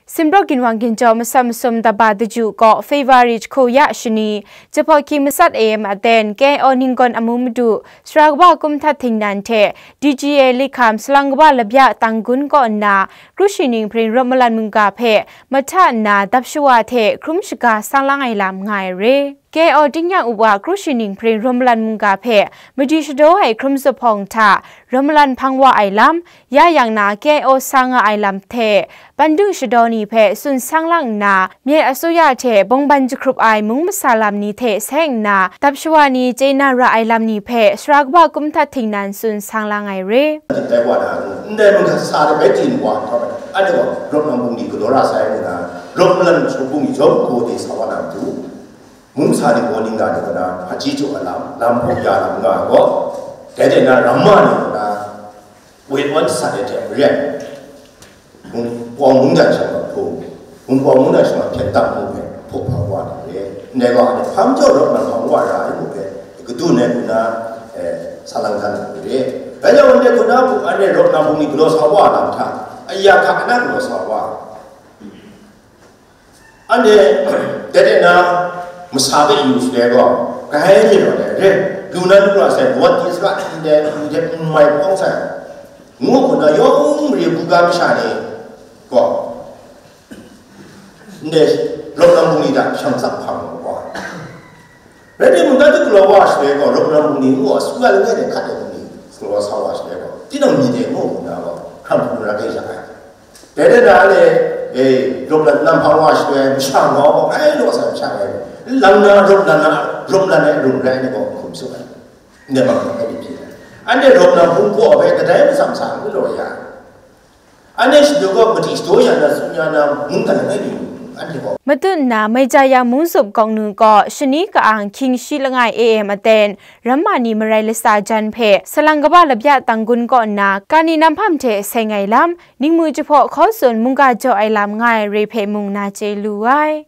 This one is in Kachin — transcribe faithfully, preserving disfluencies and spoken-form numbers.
Sinbraw ginwang ginjaw masam masum daba daju kaw February jahku ya shani, jahpawt hkying matsat A M aten K I O ninggawn amu madu, sara kaba kum htat htingnan hte D G A Likham salang kaba labya tanggun kaw nna, Kru Shi Ning Hparin Rawt Malan mungga hpe mahta nna dap shawa hte hkrum shaga sang lang ai lam nga ai re. K I O tingnyang uwa Kru Shi Ning Hparin Rawt Malan mungga hpe madi shadaw ai hkrum zuphpawng hta rawt malan hpang wa ai lam, ya yang na K I O sa nga ai lam hte, pandung shadaw ni hpe tsun sang lang nna, myen asuya hte bawngban jahkrup ai mung masa lam ni hte seng nna, dap shawa ni chye na ra ai lam ni hpe sara kaba kum htat htingnan tsun sang lang ai re. Dai wa na, ndai mung sa de bai tin wa, ane wa, rawt malan bungli galaw ra sai ngu na, rawt malan bungli jawm ko de sa wa na matu, mung sa ni gaw, ningga ni gaw na, hpaji jaw a lam, lam hpaw ya lam nga gaw, dai dai na, ramma ni gaw na, wet wan sa de hte maren, mung pawng mungdan shang hpu, mung pawng mungdan shang hpyen tam mu hpe, hpuk hpang wa na re. Ndai gaw, hpang jaw rawt na hpang wa ra ai mu hpe, kadun ai hku na, eh, sa lang dan na re. Dai yang ndai hku na, hpuk anhte rawt na bungli galaw sa wa lam hta, aya hka na galaw sa wa. Anhte, dai dai na, masa hpe yu shaloi gaw, grai myit rawt ai re, lu na lu ra sai, wat di sara, ndai, ndai, n mai hpawng sai, ngu hku na, yawng mari buga masha ni gaw, ndai, rawt na bungli hta shang tsap hpang gaw, rai timung, dai hte galaw wa shaloi gaw, rawt malan bungli ngu a, sumla langai de hkat ai bungli galaw sa wa shaloi gaw, tinang myit de ngu nna gaw, hkram hkrum ra kau ya ai. Dai rai na le, e, rawt malan nam hpang wa shaloi, masha ngau gaw, ai law sa masha ngai, lang na rawt malan na, rawt malan ai rung rai ni gaw, hkum tsun ai. Ndai bang hkrum ai myit hpyi ai. Anhte rawt malan hpung hpaw hpe kadai matsam sa n galaw ya. Anhte shadaw gaw madi shadaw ya na, tsun ya na, mungdan langai mi, anhte gaw. Matut nna, Maijaya Mungzup Gawng Nu gaw shani ka-ang hkying shi langai A M aten, ramma ni marai latsa jan hpe, salang kaba labya tanggun kaw nna, kani nam hpam hte seng ai lam, ningmu jahpaw hkaw tsun mungga jaw ai lam nga ai re hpe mung na chye lu ai.